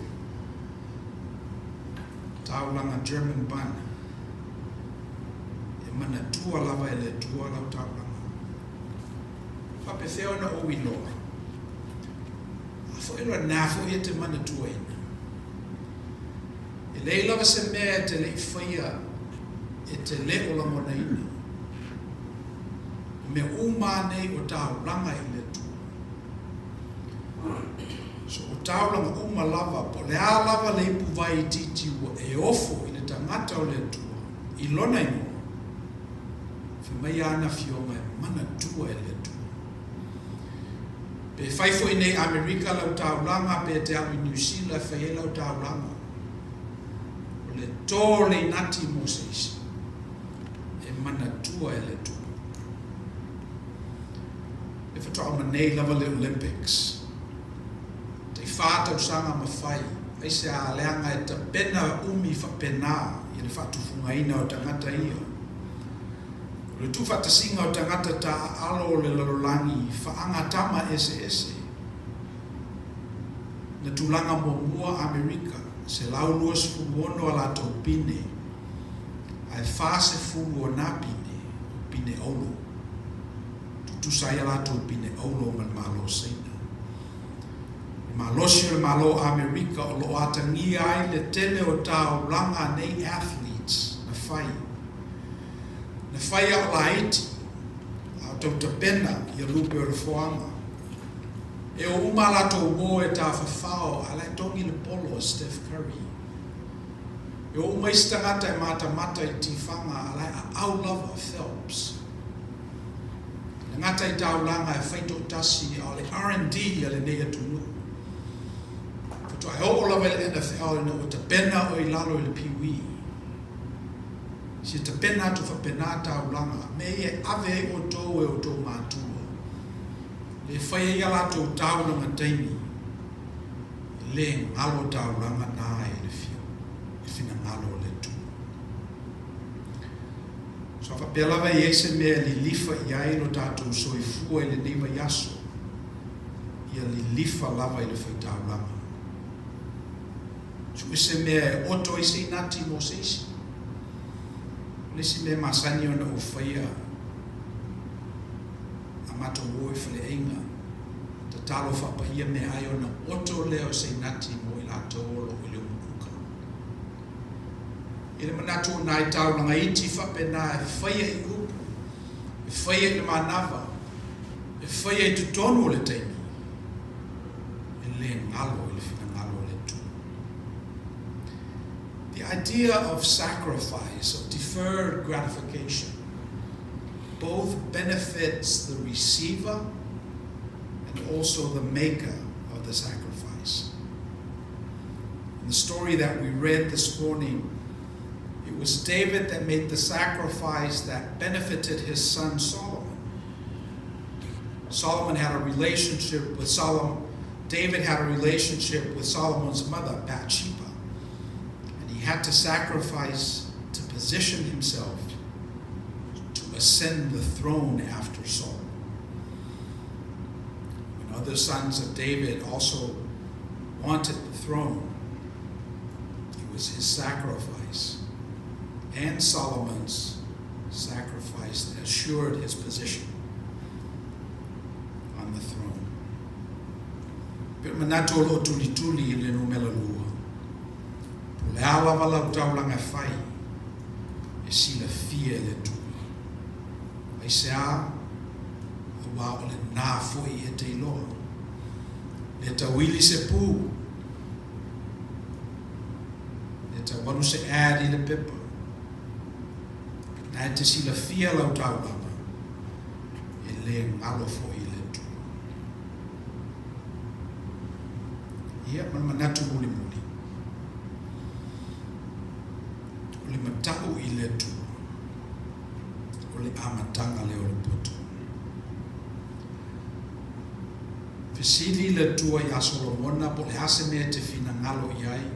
taulaga German bun, e manatua lava e le Atua lau taulaga. Faapefea ona ou iloa? A foi lena foi e te manatuaina. E leai lava se mea e te le i faia e te le o lagonaina. O mea uma a nei o taulaga i le Atua. So o taulaga uma lava, po o le a lava le ipuvai itiiti ua e ofo i le tagata o le Atua i lona igoa, fai mai ana afioga e manatua e le Atua. Pe fai foi nei Amerika lau taulaga pe te alu i Niu Sila e fai ai lau taulaga. O le tō le inati mo se isi, e manatua e le Atua. E faatoa uma nei lava le Olympics. Tai whā tausaga ma fai, aisea leaga e tapena umi faapena i le faatufugaina o tagata ia. O le tuufaatasiga o tagata taaalo o le lalolagi faagatama eseese, na tulaga muamua Amerika, 126 a latou pine, ae 40 o nā pine o pine auro. Tutusa ai a latou pine auro ma le Malo o Saina. O le malosi o le Malo o Amerika o lo o atagia ai le tele o taulaga a nei athletes na fai. Na fai a o laiti, a o tau tapena ia lupe o le foaga. E o uma a latou uō e tafafao a la e togi le polo a Steph Curry. E o uma isi tagata e matamata i tifaga a la e aau lava Phelps. Le gata i taulaga e fai toatasi a o le R&D a lenei atunuu. Faatoa e oo lava i le NFL ina ua tapena oe i lalo i le pee-wee. Sia tapena atu faapena taulaga, mea ia e ave ai outou e outou matua, le fai ai a latou taulaga taimi, e le galo taulaga na i le fia, i le finagalo o le Atua. So a faapea lava e i ai se mea e lilifa i ai lo tatou soifua i lenei vaiaso, ia lilifa lava i le faitaulaga. Sue se mea e oto ai se inati mo se isi. O le isi mea masani ona ou faia a matou o i faleaiga, tatalo faapaia meaai ona oto lea o se inati mo i latou o lo o i le umukuka. I le manatu o nai taulaga iti faapena e faia i upu, e faia i le manava, e faia i totonu o le taimi, e le galo i le finagalo o le Atua. The idea of sacrifice, of deferred gratification, both benefits the receiver and also the maker of the sacrifice. In the story that we read this morning, it was David that made the sacrifice that benefited his son Solomon. Solomon had a relationship with Solomon. David had a relationship with Solomon's mother, Bathsheba. And he had to sacrifice to position himself to ascend the throne after Saul. When other sons of David also wanted the throne, it was his sacrifice and Solomon's sacrifice that assured his position on the throne. Pe manatu o lo o tulituli i le numera lua. Po o le a lava lau taulaga e fai, e silafia e le Atua. Aisea? Aua o lena foi e te iloa. Le tauili se pu, le taualu se ad i le pepa. Na e te silafia lau taulaga, e le galo foi i le Atua. Ia, ma le manatu mulimuli, o le matau i le Atua, o le amataga lea o le poto. Fesili le Atua iā Solomona po o le a se mea e te finagalo i ai.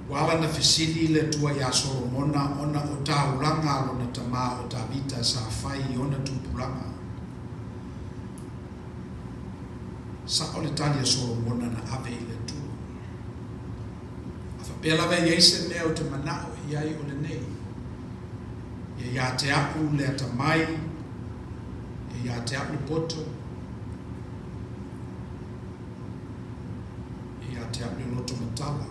Ua ala ona fesili le Atua iā Solomona ona o taulaga a lona tamā o Tavita sa fai i ona tupulaga. Sa'o le tali a Solomona na ave i le Atua. A faapea lava e i ai se mea ou te mana'o i ai o lenei, ia iā te a'u le atamai, ia iā te a'u le poto, ia iā te a'u le loto matala.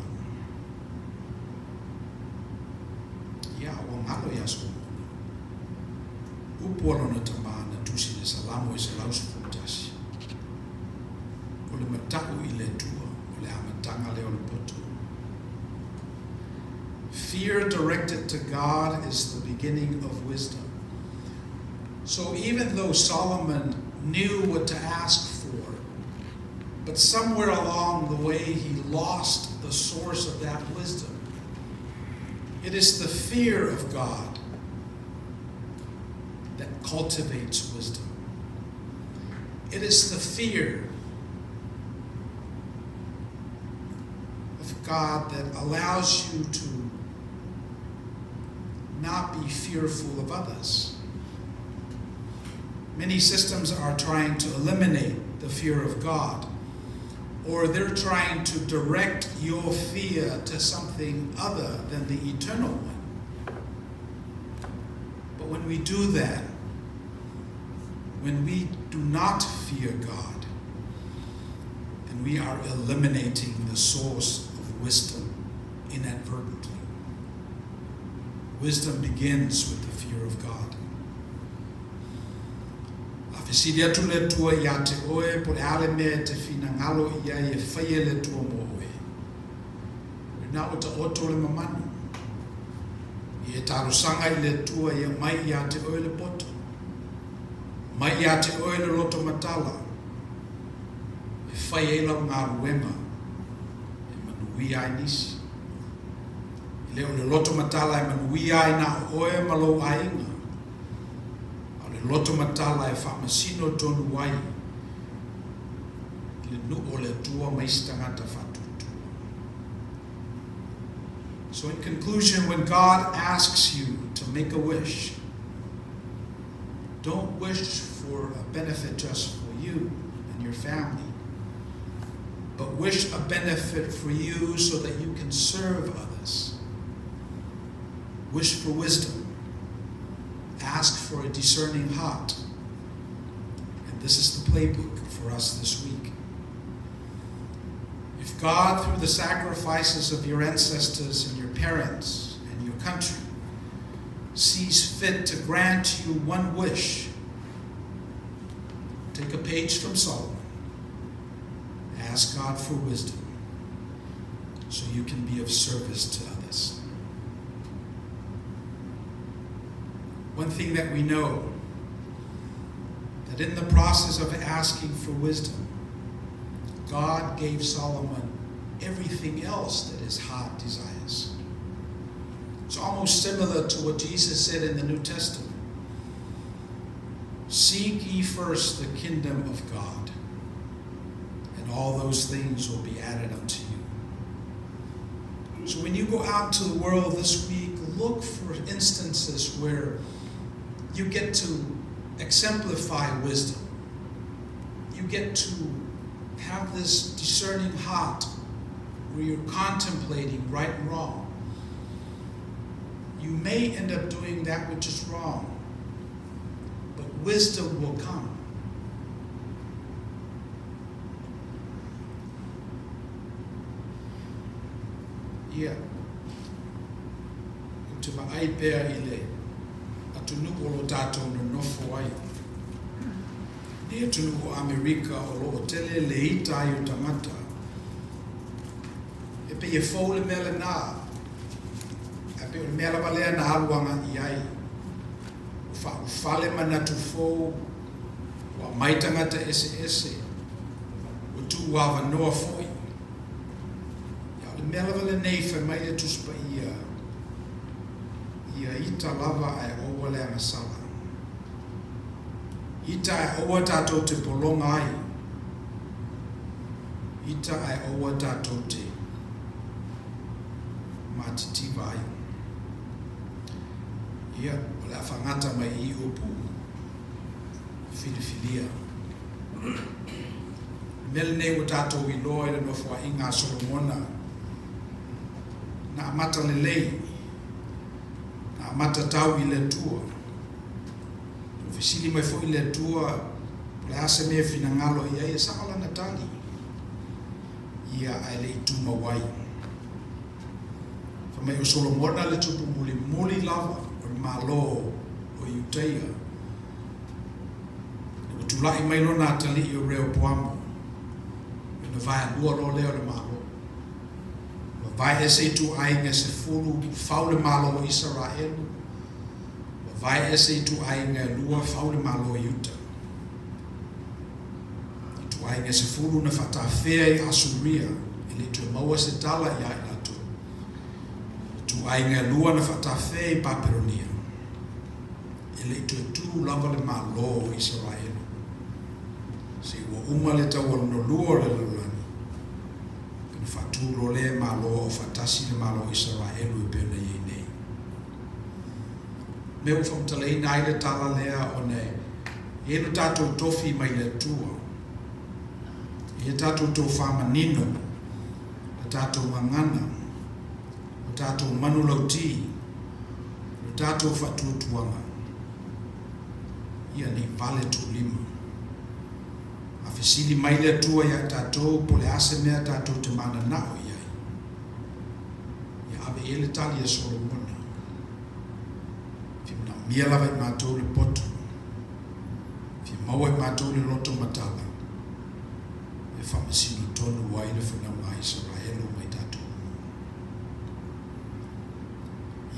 Ia, ua galo iā Solomona. Upu a lona tamā na tusi i le Salamo e 111. O le mata'u i le Atua, o le amataga lea o le poto. Fear directed to God is the beginning of wisdom. So even though Solomon knew what to ask for, but somewhere along the way he lost the source of that wisdom. It is the fear of God that cultivates wisdom. It is the fear of God that allows you to not be fearful of others. Many systems are trying to eliminate the fear of God, or they're trying to direct your fear to something other than the eternal one. But when we do that, when we do not fear God, then we are eliminating the source of wisdom inadvertently. Wisdom begins with the fear of God. A fesili atu le Atua iā te oe po o le a le mea e te finagalo i ai e faia e le Atua mo oe. Lena ua taoto le mamanu. Ia e talosaga i le Atua e aumai iā te oe le poto. Aumai iā te oe le loto matala e fai ai lau galuega e manuia ai nisi. E le o le loto matala e manuia ai na o oe ma lou aiga, a o le loto matala e faamasino tonu ai i le nuu o le Atua ma isi tagata faatuatua. So in conclusion, when God asks you to make a wish, don't wish for a benefit just for you and your family, but wish a benefit for you so that you can serve others. Wish for wisdom. Ask for a discerning heart. And this is the playbook for us this week. If God, through the sacrifices of your ancestors and your parents and your country, sees fit to grant you one wish, take a page from Solomon. Ask God for wisdom so you can be of service to others. One thing that we know that in the process of asking for wisdom, God gave Solomon everything else that his heart desires. It's almost similar to what Jesus said in the New Testament. Seek ye first the kingdom of God, and all those things will be added unto you. So when you go out into the world this week, look for instances where you get to exemplify wisdom. You get to have this discerning heart where you're contemplating right and wrong. You may end up doing that which is wrong, but wisdom will come. Ia, ou te vaai pea i le atunuu o lo tatou nonofo ai. Nei atunuu o Amerika o lo o tele le ita ai o tagata. E pei e fou le mea lenā, ae pei o le mea lava lea na alu agai ai. Ua faaulufale manatu fou, ua aumai tagata eseese, ua tuuavanoa foi. Ia, o le mea lava lenei fai mai le Tusi Paia, Ia ita lava ae aua le agasala. Ita ae aua tatou te pologa ai. Ita ae aua tatou te matitiva ai. Ia, o le a faagata mai i i upu filifilia. O le mea lenei ua tatou iloa i le nofoaiga a Solomona, na amata lelei, na amata tau i le Atua. Ua fesili mai foi le Atua po o le a se mea e finagalo i ai, e sao lana tali, ia ae le i tumau ai. Fai mai o Solomona le tupu mulimuli lava o le Malo o Iutaia. Ina ua tulai mai lona atalii o Reopoamo, ona vaelua loa lea o le Malo. Ua vae ese ituaiga e sefulu, fau le Malo o Isaraelu, ua vae ese ituaiga e lua, fau le Malo o Iuta. Ituaiga e sefulu na faatafea i Asuria, e le i toe maua se tala iā i latou. Ituaiga e lua na faatafea i Papelonia, e le i toe tu lava le Malo o Isaraelu seia ua uma le taua lona lua o le lalolagi, ona faatu loa lea e Malo Aufaatasi le Malo o Isaraelu e pei ona i ai nei. Mea ua faamatalaina ai le tala lea ona e i ai lo tatou tofi mai le Atua, e i ai tatou tofa manino, la tatou gagana, lo tatou manulauti, lo tatou faatuatuaga, ia nei vale tuulima. A fesili mai le Atua iā tatou po o le a se mea tatou te mananao i ai, ia ave i ai le tali a Solomona, Fia manaomia lava i matou le poto, fia maua i matou le loto matala, e faamasino tonu ai le fanauga a Isaraelu mai tatou uma.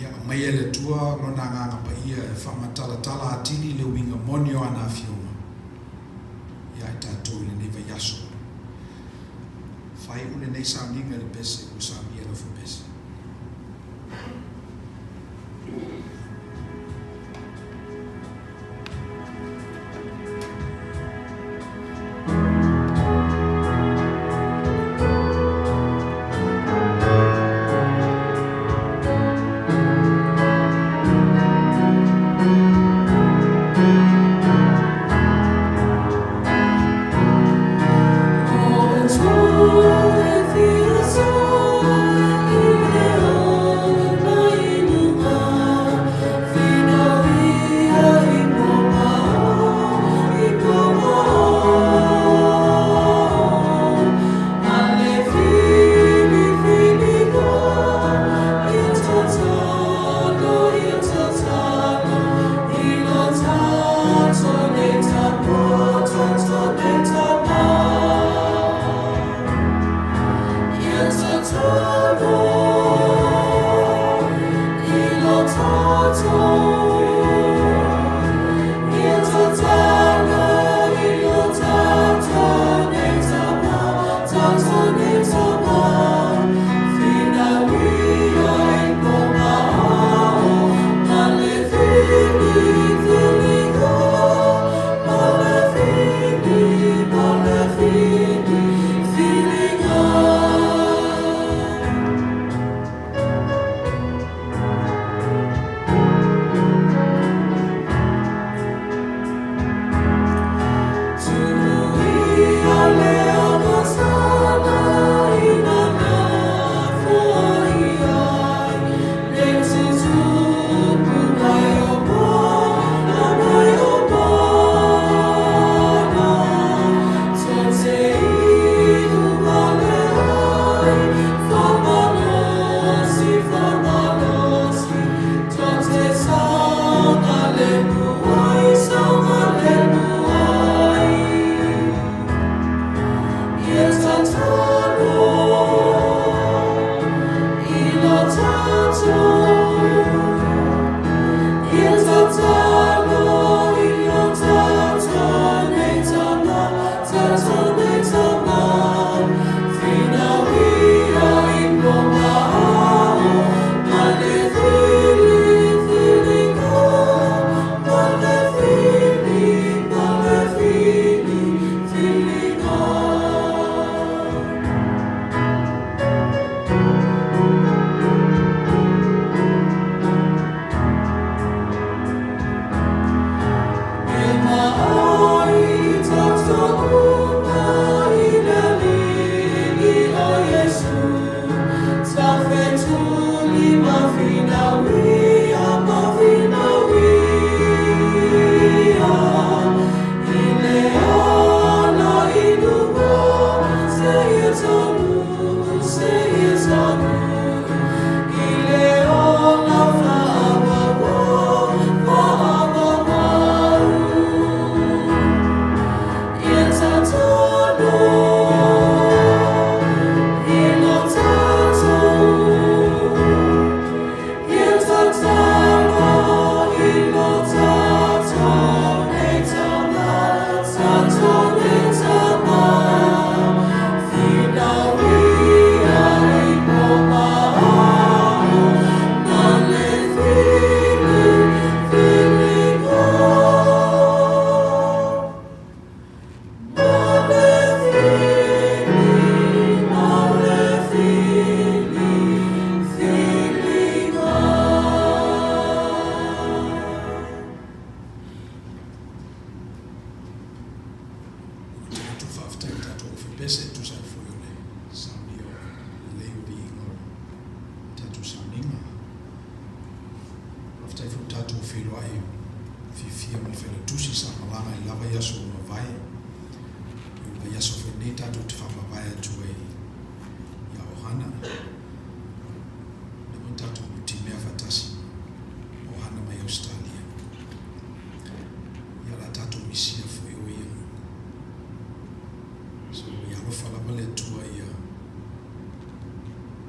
Ia aumaia e le Atua Lona Agaga Paia e faamatalatala atili le uiga moni o ana Afioga iā i tatou i lenei vaiaso. Faaiu lenei sauniga i le pese ua saunia e Laufapese. pese e tusa ai foi o le saunia o lelei o viiga o le tatou sauniga. Faafetai foi ua tatou feiloai fiafia ma le Failautusi sa malaga ai lava i aso ua mavae. O le vaiaso foi lenei tatou te faamavae atu ai ia Ohana. Lea ua tatou nutimea faatasi ma Ohana mai Ausetalia. Ia la tatou misia foi o ia. So ia alofa lava le Atua ia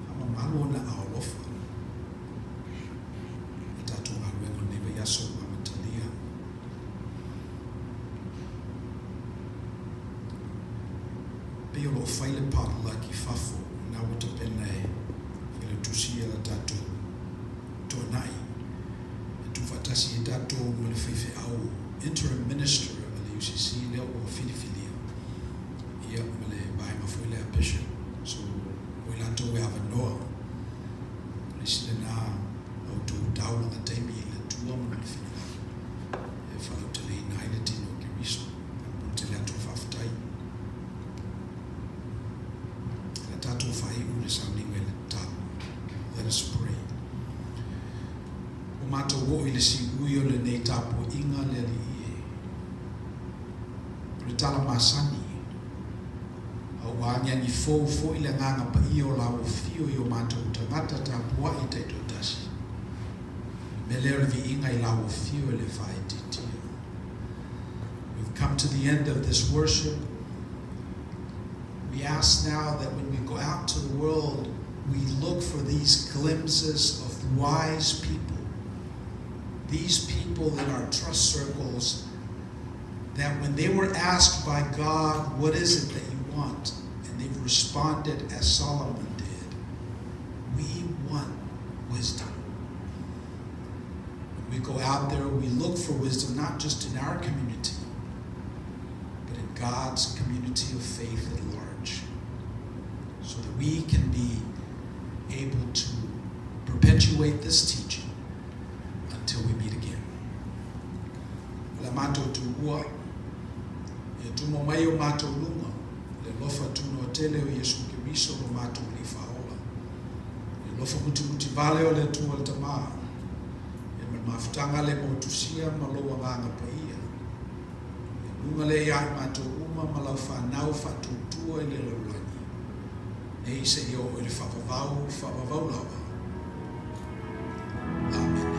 faamamalu ona ao alofa. Le tatou galuega o lenei vaiaso ua amatalia. Pei o lo o fai le potluck i fafo, na ua tapena e Failautusi ia la tatou toanai e tuufaatasi ai tatou ma le faifeau interim minister a le UCC lea ua filifilia ia ma le vaega foi lea a Bishop. So o i latou e avanoa, o le isi lena a outou taulaga taimi i le Atua ma Lona finagalo e faalauteleina ai le tino o Keriso. E momoli tele atu le faafetai. Le tatou faaiu le sauniga i le tatalo. Let us pray. Ua matou oo i le siui o lenei tapuaiga le Alii e. O le tala masani, a ua agiagi fou foi le agaga paia o la ua fio i o matou tagata tapuai taitoatasi. O le mea lea o le viiga i la ua fio e le faaitiitia. We've come to the end of this worship. We ask now that when we go out to the world, we look for these glimpses of wise people, these people in our trust circles, that when they were asked by God, what is it that you want? And they've responded as Solomon did, we want wisdom. When we go out there, we look for wisdom not just in our community, but in God's community of faith at large, so that we can be able to perpetuate this teaching until we meet again. O le matou tuua, ia tumo mai o matou luga, le alofa tunoa tele o Iesu Keriso lo matou Alii Faaola, le alofa mutimuti vale o le Atua le Tama, ia ma le mafutaga le motusia ma lou Agaga Paia, ia luga lea ia i matou uma ma lau fanau faatuatua i le lalolagi, nei seia oo i le faavavau, faavavau lava. Amene.